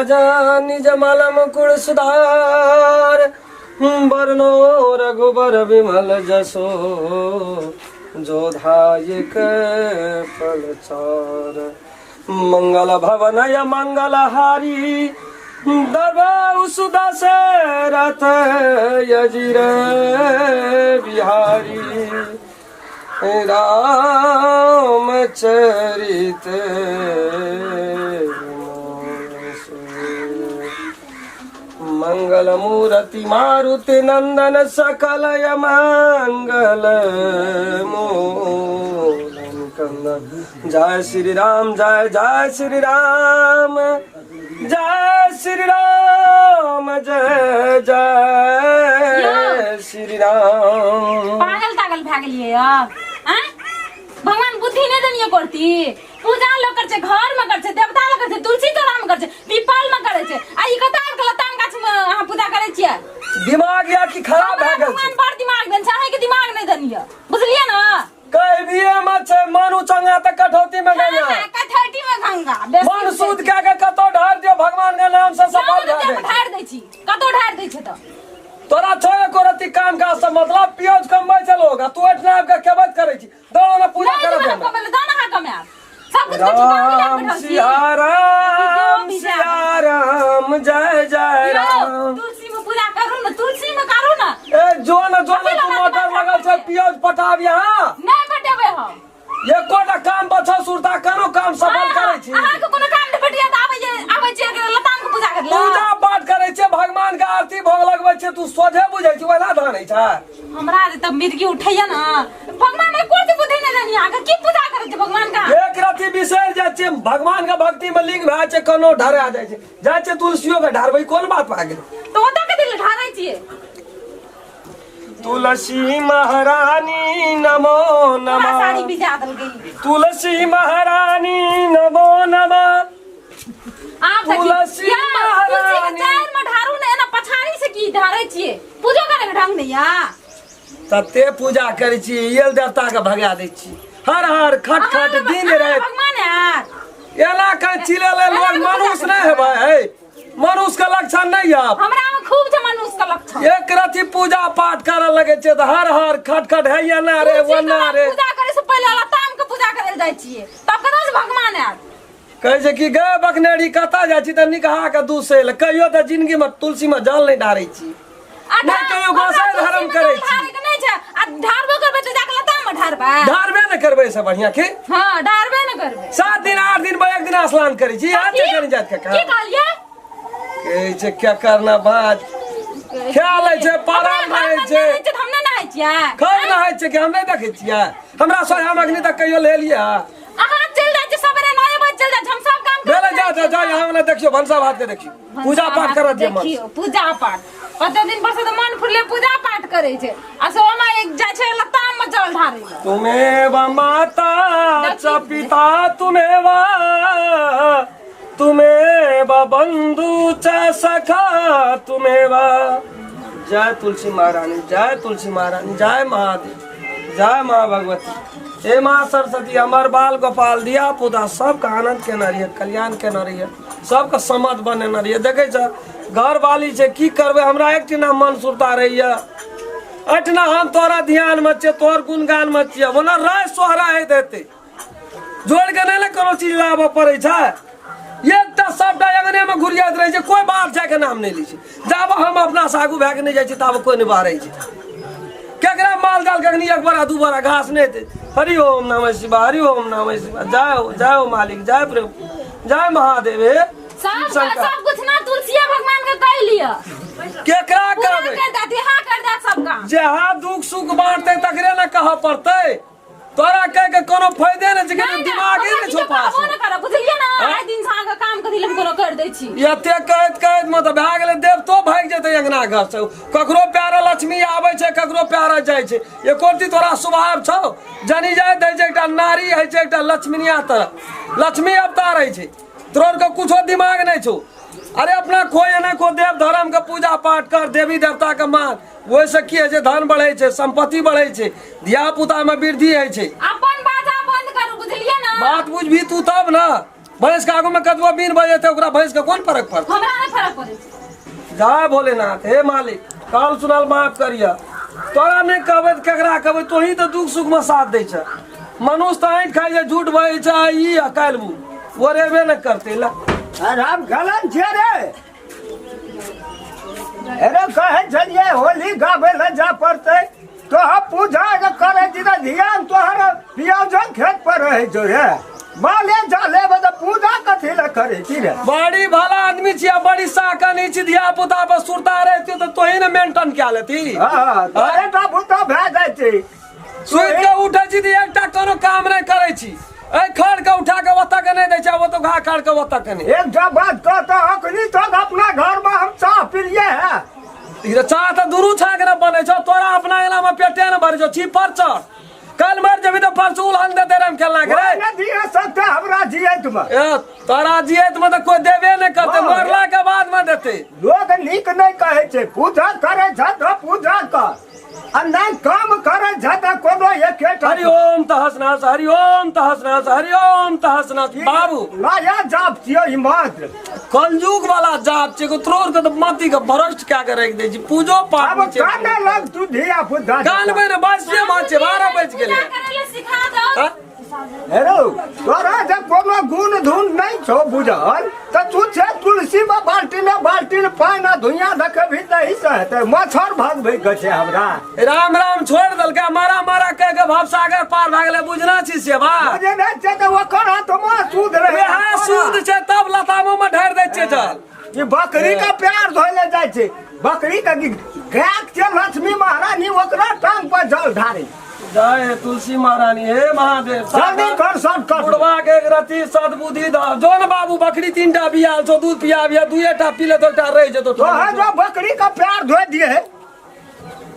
निज मल मुकुर सुधार, बरनो रघुबर विमल जसो, जोधायक फल चार। मंगल भवन य मंगल हारी, दबाउ सुदशरथ यजिर बिहारी। राम चरित मंगल मूर्ति मारुति नंदन, सकल मंगल मोहन कंदन। जय श्री राम, जय जय श्री राम, जय श्री राम, जय जय श्री राम। पागल तागल भए गेलियै यौ आँय? भगवान बुद्धि नहि देनियो करती। पूजा लोग कर छै, घर में कर छै, देवता लोग कर छै, तुलसी चौरा में कर छै, पीपल में करे छै, आ ई कतऽ आबि के लताम गाछ में अहाँ पूजा करै छियै? दिमाग या की खराब भए गेल भगवान छै? बड़ दिमाग देन छै, अहाँके दिमाग नहि देनियो, बुझलियै ने? कहबिए मत छै, मन उचंगा तऽ कठौती में गंगा। हाँ, कठौती में गंगा बेसी। मन शुद्ध कए के कतौ ढार दियौ, भगवान के नाम से सफल भए जाइ छै। ढार दै छी, कतौ ढार दै छै तऽ। तोरा छौ एको रत्ती काम काज से मतलब? पियोज कमबै छै लोग आ तू एहिठिना आबि के केबैत करै छी। दौड़ो ने पूजा नहि करऽ जेबै दे हम हमरा। कमैले, दऽ ने अहाँ कमायब। सब कुछ के ठिकाना मिला के राम बैठल छी। सिया राम, सिया राम, जय जय यौ, राम। तुलसी में पूजा करू ने, तुलसी में करू ने। ए जो न जो न, तू मोटर लगल छै, पियोज पटाब यहाँ। नहि पटेबै हम। एकोटा काम बचल सुरता? कोनो काम सफल करै छी? अहाँके कोनो काम नहि भेटैया तऽ आबै आबै छियै लताम के पूजा करै लए। पूजा पाठ करै छै, भगवान के आरती भोग लगबै छै। तू सोझे बुझै छी, ओहिना धानै छै। हमरा जे तब मिर्गी उठैया ने, भगवान एको रत्ती बुद्धि नहि देनी अहाँके, की पूजा करै छै भगवान का? एक रत्ती बिसरि जाइ छै, भगवान के भक्ति में लीन भए जाइ छै, कोनो ढरा जाइ छै, जाइ छै तुलसियो के ढारबै, कोन बात भए गेलै? तऽ ओतऽ कथी लए ढारै छियै? तुलसी महारानी नमो पूरा नमः। साड़ी भिजा देलकै। तुलसी महारानी नमो नमः। आब देखी। तुलसी यौ, तुलसी के महारानी। चारि में ढारू ने, एना पछाड़ी से की ढारै छियै? पूजो करे के ढंग नहीं या। तते पूजा करै छी, येल देवता के भगा दै छी। हर हर खट खट दिन राति। भगवान यार। एना कहीं चिले ले लोग मनुष्य नहीं हेबै है, मनुष्य के लक्षण नहीं है। हमरा में खूब छै मनुष्य के लक्षण। एक रति पूजा पाठ करे लगे छै तऽ हर हर खट खट है या ना रे तुलसी के वना रे। पूजा करे से पहिले लताम के पूजा करे ले जाइ छियै, तब कतऽ से भगवान आयत? कहै छै कि गे बकनेरी, कतऽ जाइ छी? तऽ निकहा के दूसै लए। कहियो तऽ जिंदगी में तुलसी में जल नहि ढारै छी। आ नहि कहियो हमरा गोसाई तुलसी धर्म में करै जल छी। ढारै के नहि छै, आ ढारबो करबै तऽ जाके लताम में ढारबै। ढारबे नहि करबै से बढ़िया की। हँ, ढारबे नहि करबै। 7 दिन 8 दिन पर एक दिन स्नान करै छी। यहाँ छै कनि जात के की काम कहलियै? कहै छै क्या करना बात ख्याल होइ छै, पारल अपना रहै घरमे छै। नहि छै तऽ हम नहि नहाय छियै? कब नहाय छै कि हम नहि देखै छियै? हमरा सोझामे अखनी तक कहियो ले लियै? अहाँ चलि जाइ छियै सवेरे 9 बजे चलि जाइ छियै, हम सब काम भेलै, जा जा जा, यहाँ वाला देखियौ, भनसा भात के देखियौ, पूजा पाठ करऽ दियौ मन। देखियौ पूजा पाठ, कते दिन पर से तऽ मन फुरले पूजा पाठ करै छै, आ सोमा एक जाइ छै लताम में जल ढारै लए। तुमेव माता च पिता तुमेव, तुमेव बंधु च सखा तुमेव। जय तुलसी महारानी, जय तुलसी महारानी, जय महादेव, जय माँ भगवती, हे माँ सरस्वती, हमर बाल गोपाल धिया पुता सबके आनंद केने रहिए, कल्याण केने रहिए, सबके समझ बनेने रहिए। देखै छ, घर वाली छै, की करबै? हमरा एकठिना मन सुरता रहैए, एहिठिना हम तोरा ध्यानमे छियै, तोहर गुणगानमे छियै। ओना राय सोहरा होइत हेतै, जोड़ के नहि ने कोनो चीज लाबऽ पड़ै छै। एकटा सबटा अंगने मे घुरियाइत रहै छै, कोइ बाहर जायके नाम नहि लै छै। जाब हम अपना से आगू भए के नहि जाइ छी ताब कोइ नहि बाहरै छै। केकरा माल जाल के अखनी एक बोरा दू बोरा घास नहि हेतै। हरि ओम नमः शिवाय, हरि ओम नमः शिवाय, जय हो, जय हो मालिक, जय प्रभु, जय महादेव, हे सब शंकर। सब कुछ ना तुलसीए भगवान के कह लिअ। केकरा पूरा कहबै? कर दे, देहा कर दे सब काम। जहाँ दुख सुख बांटतै तकरे ने कहऽ पड़तै। तोरा कह के कोनो फायदे नहि छै, नहि, दिमागे हमरा नहि छौ किछो पास। कहबो नहि करब, बुझलियै ने? आँय? आइ दिन से अहाँके काम कथी लए हम कोनो कर दै छी? एते कहैत कहैत मे तऽ भए गेलै, देवतो भागि जेतै अंगना घर से। ककरो प्यारा लक्ष्मी आबै छै, ककरो प्यारा जाइ छै। एको रत्ती तोरा स्वभाव छौ? जनी जाय दै छै, एकटा नारी होइ छै एकटा लक्ष्मीनिया तरह, लक्ष्मी अवतार होइ छै। तोरा के कुछो दिमाग नहि छौ। अरे अपना कोई एना को देव धर्म के पूजा पाठ कर, देवी देवता के मान, ओहिसँ की होइ छै? धन बढ़ै छै, सम्पत्ति बढ़ै छै, धिया पुता मे वृद्धि होइ छै। अपन बाजा बंद करू, बुझलियै ने? बात बुझबी तू तब ने। भैंस के आगू में कतबो बीन बजेतै ओकरा भैंस के कोन फरक पड़तै? हमरा नहि फरक पड़ै छै। जय भोलेनाथ। हे मालिक, काल सुनल माफ करिया, तोरा नहि कहबै तऽ केकरा कहबै? तोही तऽ दुख सुख में साथ दै छ। मनुष्य तऽ ऐंठ खाइ छै, झूठ बजै छै, आ ई आ काल्हि ओ ओरेबे नहि करतै। ला राम गलन छियै रे। अरे कहै छलियै होली गाबै लए जा पड़तै, तोहर पूजा जे करै छी तऽ ध्यान तोहर पियाजक खेत पर रहै छौ रे। बाले जाले तऽ पूजा कथी लए करै छी रे? बड़ी भला आदमी छी आ बड़ी साकनी छी, धिया पुता पर सुरता रहै छी तऽ तोही ने मेंटेन कए लेती। हँ, तोरे टा भूता भए जाइ छै। सुति के उठै छी तऽ एकटा कोनो काम नहि करै छी। एहि खड़ के उठा के ओतऽ के नहि दै छै, ओतऽ घा खड़ के ओतऽ के नहि। एकटा बात कह तऽ, अखनी तक अपना घर में हम चाह पिलिए है? ई तऽ चाह तऽ दुनू छाक ने बनै छौ। तोरा अपना एला में पेटे ने भरै छौ। छी पर चढ़, कल मर जेबी तऽ परसू उलहन देते रहे हम खेलना के रे। नहि दिए सकते हमरा जियत में। ए, तोरा जियत में तऽ कोई देबे नहि करते। हँ। मरला के बाद में देते। लोग नीक नहि कहै छै। पूजा करै छ तऽ पूजा कर, आ नहि काम करै छ तऽ कोनो एकेटा। हरि ओम तहस नहस, हरि ओम तहस नहस, हरि ओम तहस नहस। बाबू, नया जाप छियै ई मात्र। कलयुग वाला जाप छै, तोड़ के तऽ मति के भ्रष्ट कए के राखि दै छै। पूजो पाठ आब नहि छै। काने लग तू धिया पुता। कानबै ने, बाइसे बात छै, 12 बजि गेलै। पूजा करै लए सिखा दो। हाँ? हेरो, तोरा जे कोनो गुण धुन नहि छौ बुझल तऽ तू छै तुलसी में बाल्टीन बाल्टीन पानि आ धुइयाँ देखबही तही से हेतै। मच्छर भगबै के छै हमरा। राम राम छोड़ि देलकै, मारा मारा कह के भवसागर पार भए गेलै। बुझना छी से बात? बुझे नहि छै तऽ ओकर हाथमे सूद रहै। वएह सूद छै तब लतामो में ढारि दै छियै जल। ई बकरी के प्यार धोइ ले जाइ छै। बकरी के गाय के लक्ष्मी महारानी ओकरा टांग पर जल ढारे। जय हे तुलसी महारानी, हे महादेव। जल्दी कर, सब कर। बुढ़वा के एक रति सद्बुद्धि द। जो ने बाबू, बकरी 3टा बियाल छौ, दूध पिया बिया, दुएटा पी ले तो एकटा रहि जेतो। तो है जो बकरी का प्यार धोइ दिए,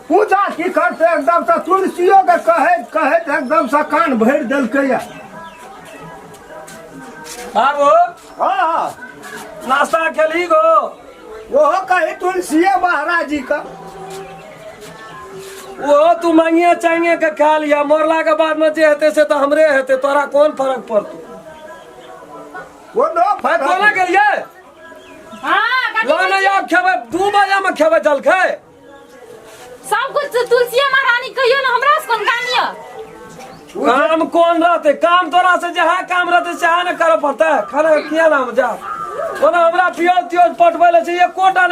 पूजा की करते? एकदम से तुलसियो के कहैत कहैत एकदम से कान भरि देलकै। बाबू। हाँ। नाश्ता खेलही गो? ओहो कही तुलसिये महाराज जी का। ओहो तू मांगिए चांगिए के खा लिया। मरला के बाद में जे हेतै से तऽ हमरे हेतै, तोरा कोन फरक पड़तौ? कोनो भाई फरक। कोना गेलियै? हाँ, कथी लो कहै ने छियै? आब खेबै, 2 बजे में खेबै जलखै। सब कुछ तुलसीए महारानी कहियो ने, हमरा से कोन काम यऽ? काम कोन रहतै? काम तोरा से जहाँ काम रहतै सेहा ने करऽ पड़तै। खाना किया नाम जा, ओना हमरा पियोज तियोज पटबै लए छै एकोटा।